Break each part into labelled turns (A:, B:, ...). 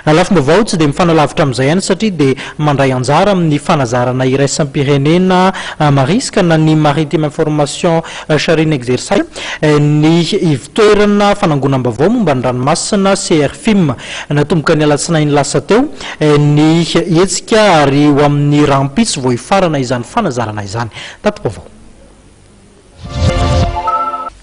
A: Lafim-baovao tsy dia mifanalavitra amin'izay ihany satria dia mandray anjara amin'ny fanazarana iraisam-pirenena Marisc na ny Maritime Information Sharing Exercise ny ivon-toerana fanangonam-baovao momba ny ranomasina CRFIM. Natomboka ny alatsinainy lasa teo ny hetsika ary ho amin'ny rahampitso vao hifarana izany fanazarana izany. Tati-baovao.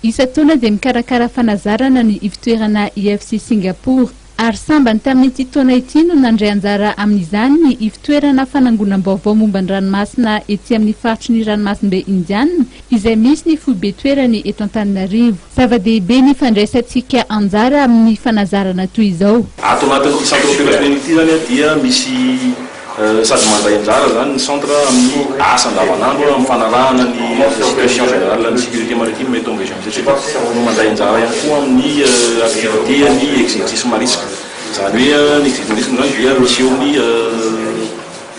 B: Isan-taona dia mikarakara fanazarana ny ivon-toerana IFC Singapour ary sambany tamin'ity taona ity no nandray anjara amin'izany ny ivon-toerana fanangonam-baovao momba ny ranomasina ety amin'ny faritry ny ranomasimbe Indiana izay misy ny foibe toerany eto Antananarivo. Zava-dehibe ny fandraisantsika anjara amin'ny fanazarana toy izao.
C: Ato anatin'ity centre opérationnel ity izany dia misy Sady mandray anjara izany ny centre amin'ny asa andavanandro amin'ny fanarahana ny situation générale ny sécurité maritime eto amin'ny région Mitsotsika no mandray anjara ihany koa amin'ny activité ny exercice marisque. Izany hoe ny exercice marisque moa izany dia misy eo amin'ny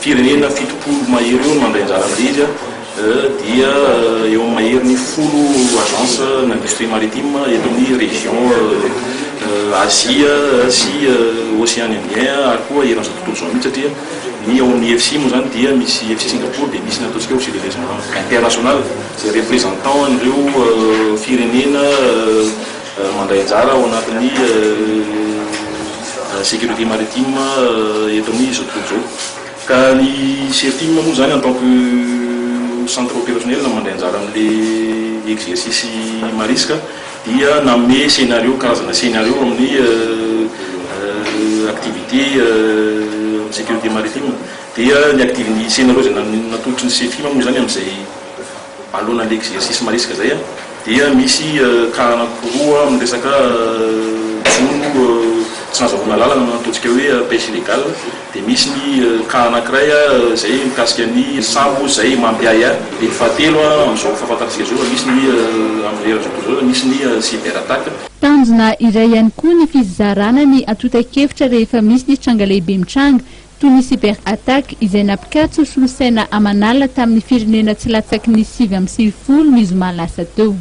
C: firenena 70 mahery eo no mandray anjara amin'ilay izy dia eo amin'ny maherin'ny 10 agence n'industrie maritime eto amin'ny région Asie sy Océan Indien ary koa eran'izao tontolo izao mihitsy satria ny ao amin'ny IFC moa izany dia misy IFC Singapour dia misy ny ataontsika hoe délégation internationale izay représentant an'ireo firenena mandray anjara ao anatin'ny sécurité maritime eto amin'izao tontolo izao. Ka ny CERTIM moa izany en tant que centre opérationnel mandray anjara amin'ilay exercice Marisque dia nanome scénario, karazana scénario amin'ny activité amin'ny sécurité maritime. Dia ny activ- ny scénario izay natolotry ny CEFIM moa izany amin'izay alohan'ilay exercice Marisque izay dia misy cas anankiroa amin'ny resaka jono tsy nahazahoana lalana na ataontsika hoe pêche illégale. Dia misy ny cas anankiray izay mikasika ny sambo izay mampiahiahy. Dia ny fahatelo amin'izao fahafantarantsika izao misy ny amin'ny eran'izao tontolo izao misy ny cyber attaque.
B: Tanjona iray ihany koa ny fizarana ny antontan-kevitra rehefa misy ny tranga lehibe mitranga, toy ny cyber attaque izay nampikatso solosaina aman'alina tamin'ny firenena tsy latsaky ny 99 ny zoma lasa teo.